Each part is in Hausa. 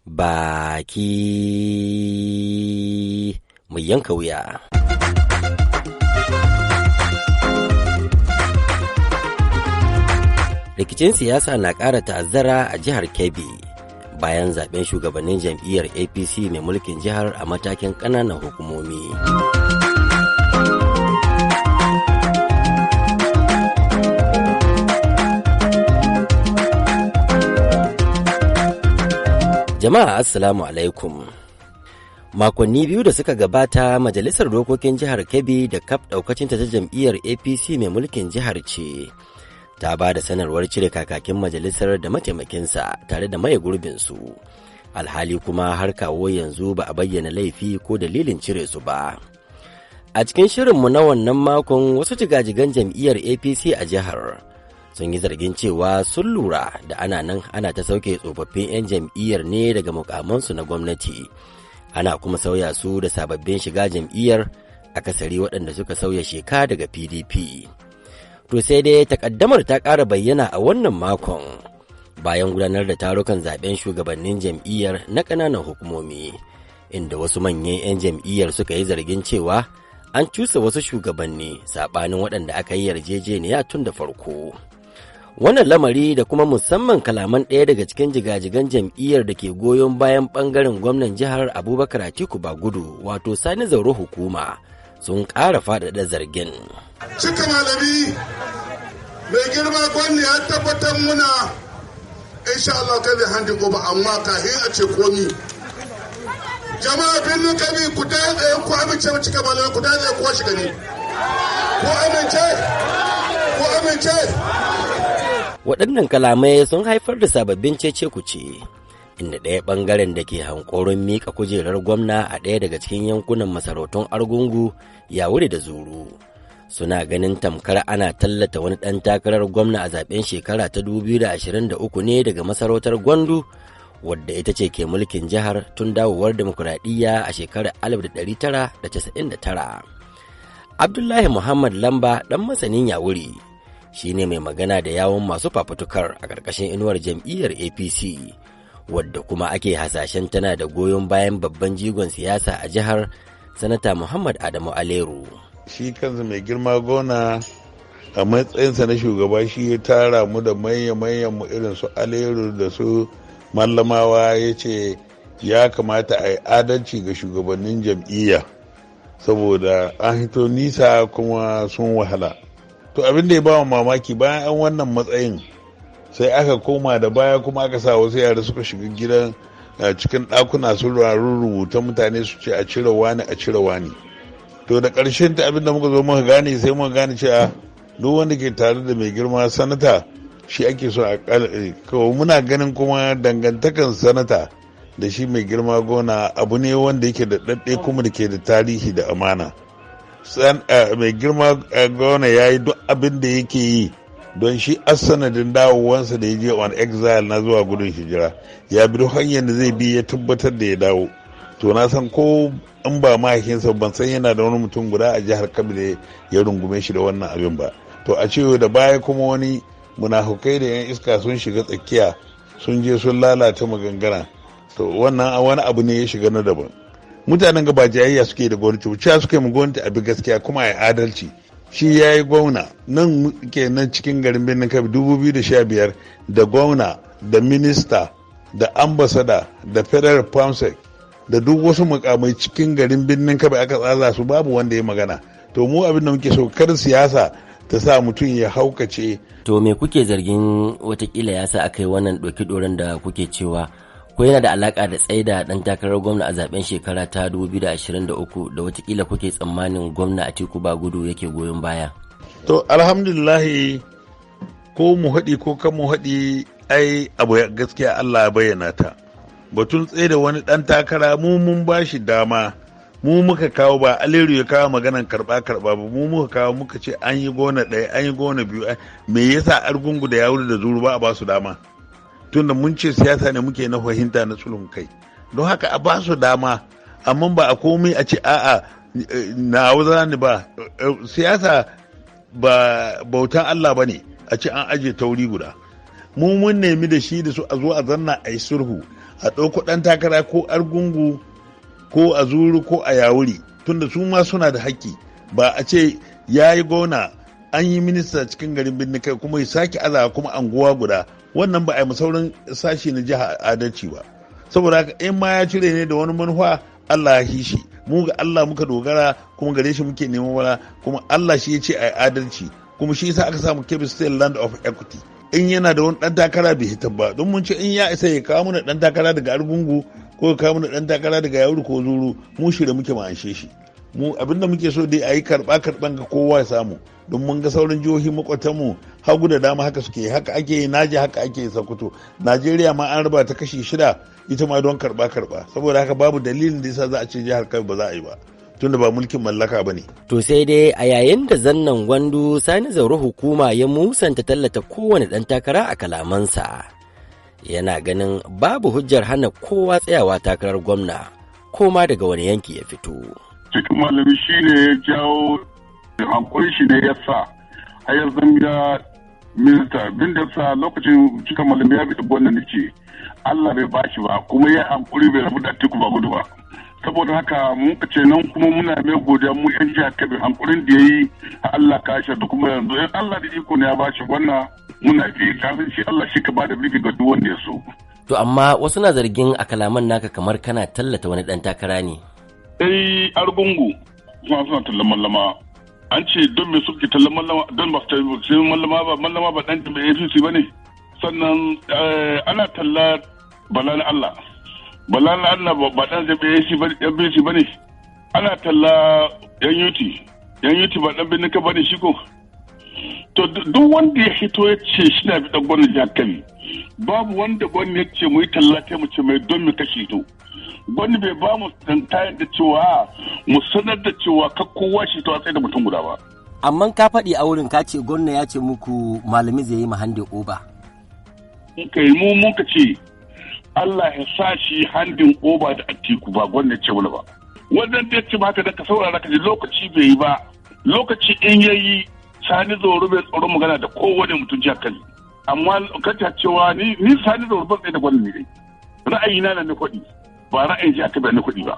Baki mai yanka wuya. Rikicin siyasa na ƙara ta'azzara a jihar Kebbi bayan zaben shugabannin jam'iyyar APC mai mulkin jihar a matakin ƙananan hukumomi. Jama'a, Assalamu alaikum. Makonni 2 da suka gabata, Majalisar Dokokin Jihar Kebbi da kaf ɗaukacinta ta jam'iyyar APC mai mulkin jihar ce. Ta ba da sanarwar cire kakakin majalisar da mataimakinsa tare da maye gurbinsu. Alhali kuma har kawo yanzu ba a bayyana laifi ko dalilin cire su ba. A cikin shirinmu na wannan makon, wasu jigajigan jam'iyyar APC a jihar sun yi zargin cewa sun lura da ana nan ana ta sauke tsofaffin 'yan jam'iyyar ne daga mukamansu na gwamnati, ana kuma sauya su da sababbin shiga jam'iyyar, akasari waɗanda suka sauya sheka daga PDP. To sai dai takaddamar ta ƙara bayyana a wannan makon bayan gudanar da tarukan zaben shugabannin jam'iyyar na ƙananan hukumomi, inda wasu manyan 'yan jam'iyyar suka yi zargin cewa an cusa wasu shugabanni saɓanin waɗanda aka yi yarjejeniya tun da farko. Wannan lamari da kuma musamman kalaman ɗaya daga cikin jigajigan jam'iyyar da ke goyon bayan ɓangaren gwamnan jihar Abubakar Atiku Bagudu, wato Sani Zauro Hukuma, sun ƙara faɗaɗa zargin. Cika Malami, mai girma gwamna ya tabbatar muna, insha Allah kai zai handi gobe, amma kafin a ce komi. Jama'a Birnin Kebbi, ku ta tsaye, ku amince mu Cika Malami, ku ta tsaye ku shi gani. Ku amince? Ku amince? Waɗannan kalamai sun haifar da sababbin cece-kuce, inda ɗaya ɓangaren da ke hankoron miƙa kujerar gwamna a ɗaya daga cikin yankunan masarautun Argungu, Yawuri da Zuru, suna ganin tamkar ana tallata wani ɗan takarar gwamna a zaben shekara ta 2023 ne daga masarautar Gwandu, wadda ita ce ke mulkin jihar tun dawowar demokuraɗiyya a shekarar 1999. Abdullahi Muhammad Lamba, ɗan masanin Yawuri, shi ne mai magana da yawon masu fafutukar a ƙarƙashin inuwar jam'iyyar APC, wadda kuma ake hasashen tana da goyon bayan babban jigon siyasa a jihar, Sanata Muhammad Adamu Aleru. Shi kansa mai girma gona, a matsayinsa na shugaba, shi ya tara mu da manya-manyan mu irin su Aleru da su Mallamawa, ya ce ya kamata a yi adalci ga shugabannin jam'iyya saboda an hito nisa kuma sun wahala. To, abin da ya ba mamaki, bayan an wannan matsayin, sai aka koma da baya kuma aka sa wasu yara suka shiga gidan cikin ɗakuna sun rubuta mutane su ce a cire wani, a cire wani. To, da ƙarshen ta abin da muka zo muka gane, sai muka gane cewa duk wanda ke tare da mai girma sanata shi ake so a kawo. Muna ganin kuma dangantakan sanata da shi mai girma gona abu ne wanda yake da ɗaɗɗe kuma da ke da tarihi da amana. Mai girma gona ya yi duk abin da yake yi don shi sanadin dawowansa da ya je on exile na zuwa gudun hijira, ya bi duk hanyar da zai bi ya tabbatar da ya dawo. To, na san ko in ba mahaifinsa, ban san yana da wani mutum guda a jihar Kebbi da ya rungume shi da wannan abin ba. To, a ce da baya kuma wani munafukai da yan iska sun shiga tsakiya, sun je sun lalata magangana, to wannan wani abu ne ya shiga na daban. Mutanen ga ba jayayya suke da gwamnati, cewa suke mu gwamnati abi gaskiya kuma a adalci. Shi ya yi gwamna nan ke nan cikin garin Birnin Kebbi 2015, da gwamna da minista da ambassador da federal perm sec da duk wasu mukamai cikin garin Birnin Kebbi aka tsara su, babu wanda ya magana. To, mu abin da muke so, kar siyasa ta sa mutum ya haukace. To, me kuke zargin watakila ya sa aka yi wannan ɗauki ɗorin da kuke cewa ko yana da alaka da tsaida ɗan takarar gwamna a zaben shekara ta 2023 da watakila kuke tsammanin gwamna Atiku Bagudu yake goyon baya? To, alhamdulillahi, ko mu haɗi ko kan mu haɗi, ai abu gaskiya Allah ya bayyana ta. Batun tsaida wani ɗan takara, mu mun ba shi dama. Mu muka kawo, ba Aliru ya kawo maganan karɓa karɓa ba, mu muka kawo, muka ce an yi gona ɗaya, an yi gona biyu, me yasa Argungu da Yawuri da Zuru ba a ba su dama? Tunda mun ce siyasa ne muke na fahimta na sulhun kai, don haka a ba su dama, amma ba a komai a ce a'a na ni ba. Siyasa ba bautan Allah ba ne a ce an aje tauri guda. Mu mun nemi da shi da su a zo a zanna a yi sulhu. A ɗauko ɗan takara ko Argungu ko a Zuru ko a Yawuri, tunda su ma suna da haƙƙi. Ba a ce ya yi gona, an yi minista cikin garin Birnin Kebbi, kuma ya sake azawa kuma anguwa guda. Wannan ba a yi sauran sashi na jiha adalci ba. Saboda haka in ma ya cire ne da wani manufa, Allah ya hishi. Mu ga Allah muka dogara, kuma gare shi muke neman wala, kuma Allah shi ya ce a yi adalci, kuma shi yasa aka samu Kebbi State Land of Equity. In yana da wani dan takara bai hitar ba, don mun ce in ya isa ya kawo mana dan takara daga Argungu ko ya kawo mana dan takara daga Yauri ko Zuru, mu shirye muke mu anshe shi. Mu abinda muke so dai a yi karba karban ga kowa ya samu, don mun ga sauran jihohi makwatanmu hagu da dama haka suke, haka ake yi Naji, haka ake yi Sokoto. Najeriya ma an raba ta kashi 6 ita ma don karba karba. Saboda haka babu dalilin da yasa za a ce jihar Kebbi ba za a yi ba, tunda ba mulkin mallaka ba ne. To sai dai a yayin da Zannan Gwandu Sani Zauro Hukuma ya musanta tallata kowane ɗan takara a kalamansa, yana ganin babu hujjar hana kowa tsayawa takarar gwamna, ko ma daga wani yanki ya fito. Cikin Malami shi ne ya jawo hankuri, shi ne ya sa har ya zama minista. Bin da sa lokacin Cikin Malami ya bi gwamna ce Allah bai bashi ba, kuma ya hankuri bai rabu da Atiku Bagudu ba. Saboda haka mun ka ce nan kuma muna mai godiya mu yan jihar Kebbi, hankurin da yayi Allah ka shi, da kuma yanzu in Allah da iko ne ya bashi wannan muna bi kafin shi Allah shi ka bada mulki ga duk wanda ya so. To amma wasu na zargin a kalaman naka kamar kana tallata wani dan takara ne. Eh, Argungu suna tallan Mallama. An ce don me suke tallan Mallama? Don ba su Mallama ba, Mallama ba dan APC ba ne. Sannan ana talla Bala na Allah. Bala na Allah ba dan APC ba ne. Ana talla yan yuti. Yan yuti ba dan Birnin ba ne shi ko. To duk wanda ya hito ya ce shi na bi dan gwamnati jihar Kebbi, babu wanda gwamnati ya ce mu yi talla mu ce mai don mu kashe to. Gwamnati bai ba mu tayar da cewa mu sanar da cewa ka kowa shi to a tsaye da mutum guda ba. Amma ka faɗi a wurin ka ce gwamna ya ce muku Malami zai yi mahande oba. Kai mu muka ce Allah ya sa shi handin oba da Atiku, ba gwamna ya ce wani ba. Wannan da ya ce haka da ka saurara ka ji, lokaci bai yi ba. Lokaci in yayi, Sani Zauro bai tsoron magana da kowane mutum jihar Kano. Amma kanta cewa ni Sani Zauro ban tsaye da gwamna ne dai. Ra'ayina na kuɗi, ba ra'ayin jihar Kebbi na kuɗi ba.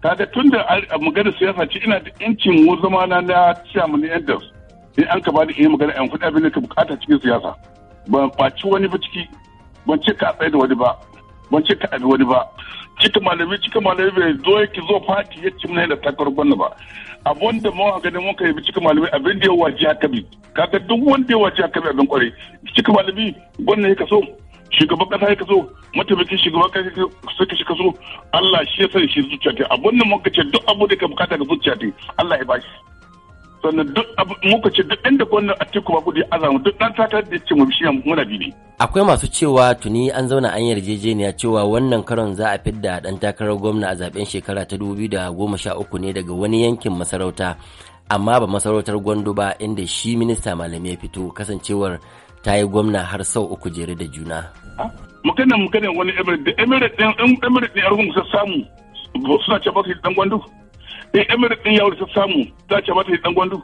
Kaga tun da maganar siyasa ce, ina da yancin mu zama na na chairman na elders. In an ka bani in yi magana yan kuɗi abin da ka bukata cikin siyasa. Ban ɓaci wani ba ciki, ban ce ka tsaye da wani ba, ban ce ka abi wani ba. Cika Malami bai zo yake zo fati ya ci mana da takarar gwamna ba. Abun da mun ganin mun kai Cika Malami, abin da ya waje haka bi. Kaga duk wanda ya waje haka bi abin kwarai. Cika Malami gwamna ya kaso, shugaban kasa ya kaso, mataimakin shugaban kasa suka shi kaso, Allah shi ya sani shi zuciya ta. Abun da muka ce duk abu da ka bukata ga zuciya ta, Allah ya bashi. Sannan duk muka ce duk inda gwamna Atiku Bagudu ya azamu, duk dan takarar da ya ce mu shi muna bi ne. Akwai masu cewa tuni an zauna an yarjejeniya cewa wannan karon za a fidda dan takarar gwamna a zaben shekara ta 2013 ne daga wani yankin masarauta, amma ba masarautar Gwandu ba, inda shi minista Malami ya fito, kasancewar ta yi gwamna har sau 3 jere da juna. Magana wani emirate da emirate ɗin emirate ɗin Argungu ta samu suna ce ba su yi dan Gwandu. In emirate ɗin Yawuri ta samu ta ce ba ta yi dan Gwandu.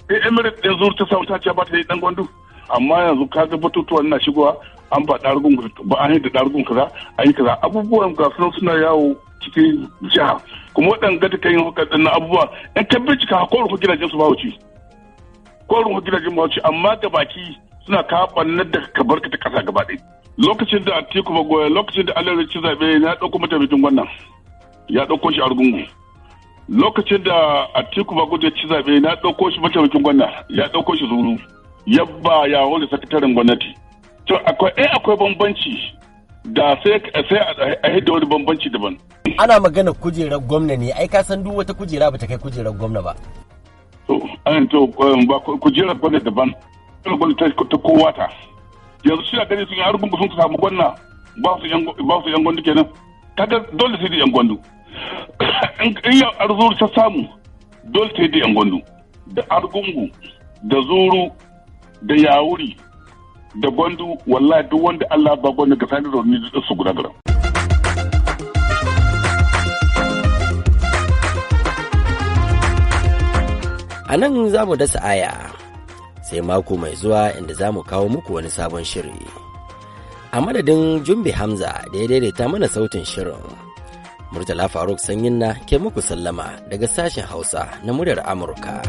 In emirate ɗin Zuru ta samu ta ce ba ta yi dan Gwandu. Amma yanzu ka ga batutuwan na shigowa, an ba ɗargun ba, an yi da ɗargun kaza, an yi kaza, abubuwan ga suna yawo cikin jiha. Kuma waɗanda ta kan yi haka na abubuwa in ka bincika ko rufe gidajen su ba wuce, ko rufe gidajen ba wuce, amma ga baki suna kawo ɓannar da ka barka ta ƙasa gaba ɗaya. Lokacin da Atiku Bagoya, lokacin da Aliyu ci zaɓe, ya ɗauko mataimakin gwamna, ya ɗauko shi Argungu. Lokacin da Atiku Bagudu ya ci zaɓe, ya ɗauko shi mataimakin gwamna, ya ɗauko shi Zuru. Yabba ya wani sakataren gwamnati. To akwai bambanci da sai a hidda wani bambanci daban. Ana magana kujerar gwamna ne, ai ka san duk wata kujera ba ta kai kujerar gwamna ba. To ba kujerar gwamna daban, kujerar gwamna ta kowa ta. Yanzu shi a gani sun yi Argungu sun samu gwamna ba su yan gwandu kenan. Kaga dole sai da yan gwandu. In ya Arzuru ta samu dole sai da yan gwandu. Da Argungu da Zuru da Yawuri da Gwandu, wallahi duk wanda Allah ba gwanda ga Sani Zauro da su guda gara. A nan za mu dasa aya sai mako mai zuwa inda za mu kawo muku wani sabon shiri. A madadin Jumbe Hamza da ya daidaita mana sautin shirin, Murtala Faruk Sanyin na ke muku sallama daga sashen Hausa na Muryar Amurka.